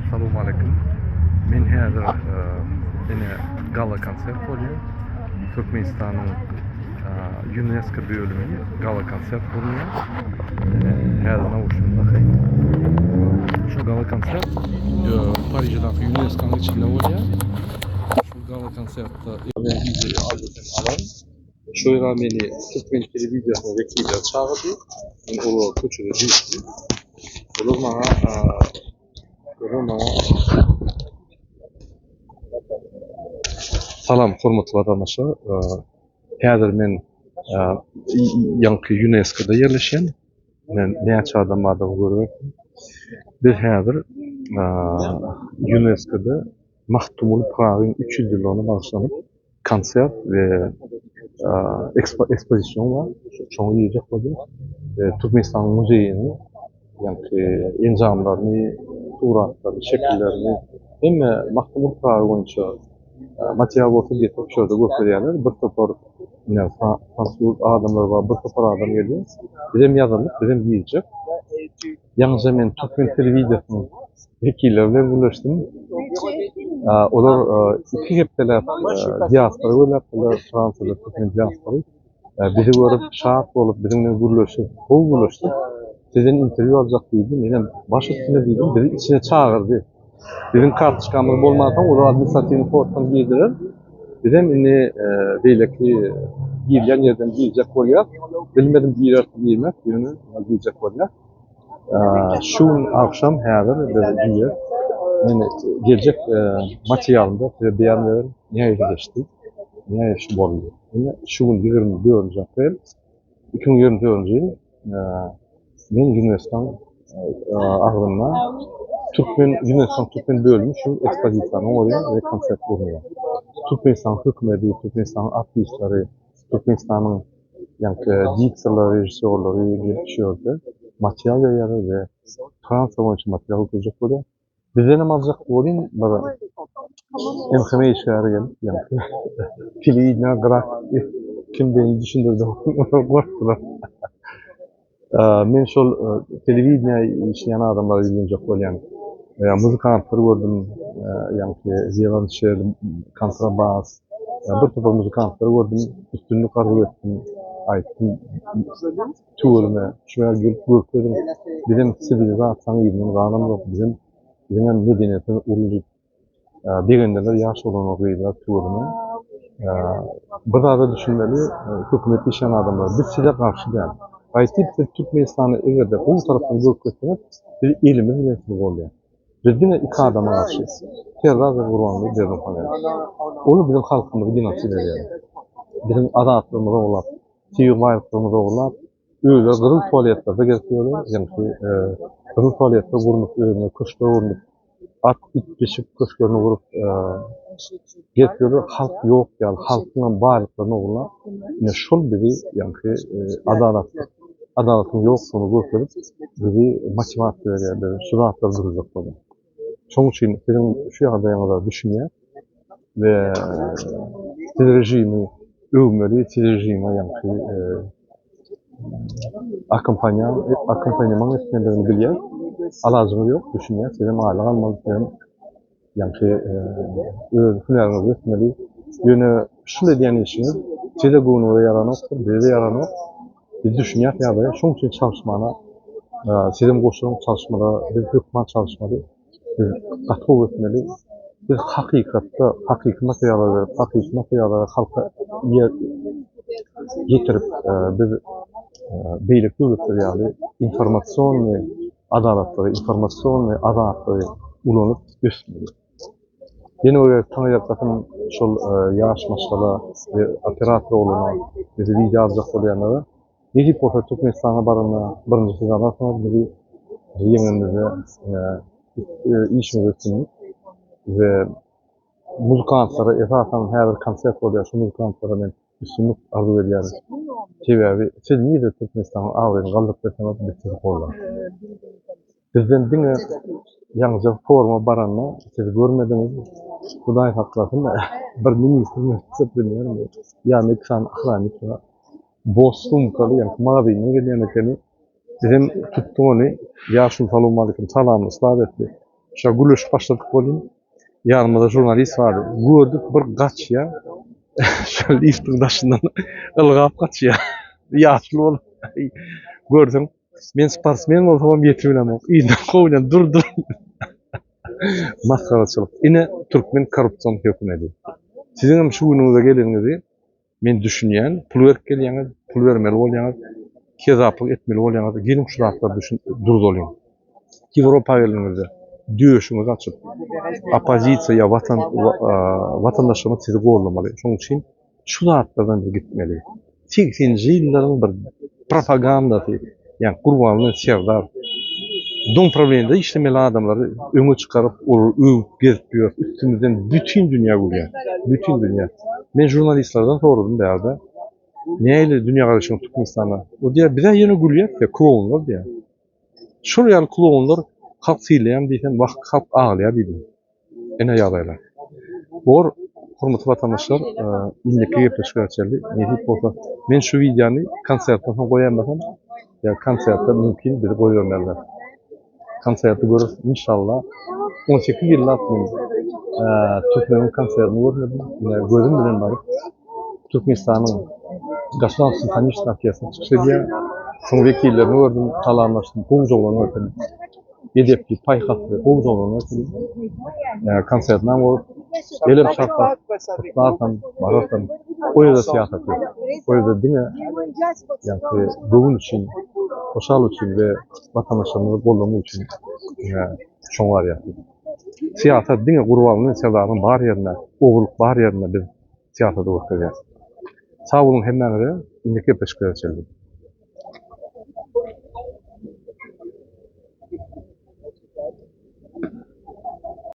Salowmaleýkim. Men häzir ine gala konsert bolýar. Türkmenistanyň UNESCO bölümi gala konsert gurnaýar. Häzir nauşnik bakaýyn. Şu gala konsert Pariždäki UNESCO-nyň içinde bolýar. Şu gala konsertde alaryn. Şu ýere meni türkmen telewideniýasynyň wekilleri çagyrdy. Men olara köçede duşdum. Olar maňa olar maňa Salam hormatly watandaşlar. Häzir men ýaňky UNESCO-da ýerleşýän. Men näçe adam bardygyny görübersin. Biz häzir UNESCO-da Magtymguly Pyragyň 300 ýyllygyna bagyşlanyp konsert we ekspozision bar. Şoňa girjek boldum. Türkmenistanyň muzeýiniň ýaňky enjamlaryny, suratlaryny, şekillerini hemme Magtymguly Pyragy boýunça material bolsa getirip şu ýerde görkezýärler. Bir topar ine fransuz adamlar bar, bir topar adam gelýär. Bizem ýazylyp, bizem girjek. Ýaňyja men türkmen telewideniýasynyň wekilleri bilen gürleşdim. Olar iki hepdeläp diaspora gözläpdirler, Fransiýada türkmen diaspory. Bizi görüp şat bolup, biziň bilen gürleşip, gowy gürleşdik. Sizden interwýu aljak diýdi. Menem baş üstüne diýdim. Bizi içine çagyrdy. Biziň kartoçkamyz bolmansoň, olar administratiwnyý koddan girdiler. Bizem indi beýleki girilýän ýerden girjek bolýas. Bilmedim gireris girmez, ýöne girjek bolýas. Şu gün agşam häzir biz girer. Men geljek materialymda size beýan bererin nähili geçdi, nähili boldy. Ine şu gün 24 aprel 2024 ýyl men Ýuneskanyň agzynda türkmen Ýuneskanyň türkmen bölümi şu ekspozisiýany goýýar we konsert gurnaýar. Türkmenistanyň hökümeti, Türkmenistanyň artistleri, Türkmenistanyň ýaňky diktorlary, režissýorlary gelip şu ýerde material berýärler we Fransiýa boýunça material görkezjek bolýar. Bizdenem aljak welin bir MHM işgäri gelip ýaňky telewideniýä gyrak kimdigini düşündirdi gorkdular. Men şol telewideniýä işleýän adamlara ýüzlenjek bolýan. Muzykantlar gördüm, ýaňky wiolonçel, kontrabas, bir topar muzykantlar gördüm, üstünlik arzuw etdim, aýtdym. Tüweleme, şu ýere gelip görkeziň, bizem siwilizasiýanyň yzyndan galamzok, bizem biziňem medeniýetimiz uly diýip begendiler ýaş oglanlar gyzlar tüweleme. Bir zada düşünmeli, hökümetde işleýän adamlar, biz size garşy däl. Gaýtyp siz Türkmenistany eger-de gowy tarapdan görkezseňiz, biz elimiz bilen sizi goldaýas. Biz diňe iki adama garşy, Serdar we Gurbanguly Berdimuhamedow. Olar biziň halkymyzy genosid edýärler. Biziň azatlygymyzy ogurlap, Tebigy baýlyklarymyzy ogurlap, özleri gyzyl tualetlerde gezip ýörler, ýaňky gyzyl tualetler gurnup, özüne köşkler gurnup, at, it, pişik köşklerini gurup gezip ýörler, halk ýok ýaly, halkyňam baýlyklaryny ogurlap, ine şol bizi ýaňky adalatsyz, adalatyň ýokdugyny görkezip, bizi motiwasiýa berýär, biz şu zatlary duýjak bolýar. Şonuň üçin siziň şu ýagdaýyňyza düşünýär we siz režimi öwmeli, siz režime ýaňky akkompaniýamaň etmelidigini bilýär. Alajyňyz ýok, düşünýär. Sizem aýlyk almaly, sizem ýaňky öz hünäriňizi ösmeli. Ýöne şul edýän işiňiz size göwnüňize ýaranokdyr, bize-de ýaranok. Biz düşünýäs ýagdaýa, şonuň üçin çalyşmana sizem goşulyň çalyşmalara, biz hökman çalyşmaly. Biz gaty gowy etmeli. Biz hakykatda hakyky materiallar berip, hakyky materiallary halka ýetirip, biz beýleki döwletler ýaly informasionnyý adalatlary, informasionnyý azatlygy ulanyp ösmeli. Ýene bir gezek taňa ýalkasyn şol ýaş maşgala we operator oglana bizi wideo aljak bolýanlara. Nesip bolsa Türkmenistana baranda birinji siz alarsyňyz bizi ýeňenimizde işiňizde üstünlik we muzykantlara esasan häzir konsert bolýar şu muzykantlara men üstünlik arzuw edýärin. Sebäbi siz nirede Türkmenistanyň abraýyny galdyryp berseňiz biz sizi goldarys. Bizden diňe ýaňyja foruma baranda siz görmediňiz. Hudaý saklasyn bir ministr ministr bilmedim. Ýanynda iki sany ohrannik bar. Boş sumkaly ýaňky magazinden gelýän ekeni. Bizem tutduk ony. Ýaşuly salowmalikim salamyny yslap etdi. Şa gürleşip başladyk welin, ýanymyzda žurnalist bardy. Gördük bir gaçýar. Şol liftiň daşyndan ylgap gaçýar. Ýaşly bolup. Görseň, men sportsmen bolsamam ýetibilemok. Yzyndan kowulýan, dur, dur. Masgaraçylyk. Ine türkmen korrupsion hökümeti. Siziňem şu günüňize geleniňizi Men düşünýän, pul berip gelýäňiz, pul bermeli bolýaňyz, kezaplyk etmeli bolýaňyz, geliň şu zatlary düşün, durzalyň. Ýewropa geleniňizde döşüňizi açyp, oppozisiýa ýa watan watandaşlaryňyz sizi goldamaly. Şonuň üçin şu zatlardan biz gitmeli. Segseninji ýyllaryň bir propagandasy, ýa Gurbanguly Serdar dom prawleniýada işlemeli adamlary öňe çykaryp, olary öwüp gezip ýör. Üstümizden bütin dünýä gülýär. Bütin dünýä. Men žurnalistlerden soradym bärde. Nähili dünýägaraýşyňyz Türkmenistanda? O diýýär, biz-ä ýöne gülýäs diýýär, klounlar diýýär. Şol ýaly klounlar halk sylaýan diýsem, wah, halk aglaýar diýdim. Ine ýagdaýlar. Bor, hormatly watandaşlar, indiki gepleşiklere çenli nesip bolsa, men şu wideony konsertden soň goýaýmasam, ýa konserte mümkin bizi goýbermezler. Konserti görüp inşallah 18 ýyllap men türkmeniň konsertini görmedim. Ine gözüm bilen baryp Türkmenistanyň Gosudarstweniý simfoniçeskiý orkestri çykyş edýär. Şoň wekillerini gördüm, salamlaşdym, gowja oglan eken. Edepli, paýhasly, gowja oglan eken. Konsertinem görüp, elem şatlar, gutlarsam, bararsam, o ýerde syýasat ýok. O ýerde diňe ýagny göwün üçin, hoşal üçin we watandaşlarymyzy goldamak üçin şoňa barýarys. Syýasat diňe Gurbanguly Serdaryň bar ýerinde, ogurlyk bar ýerinde biz syýasaty görkezýäris. Sag boluň hemmäňize, indiki gepleşiklere çenli.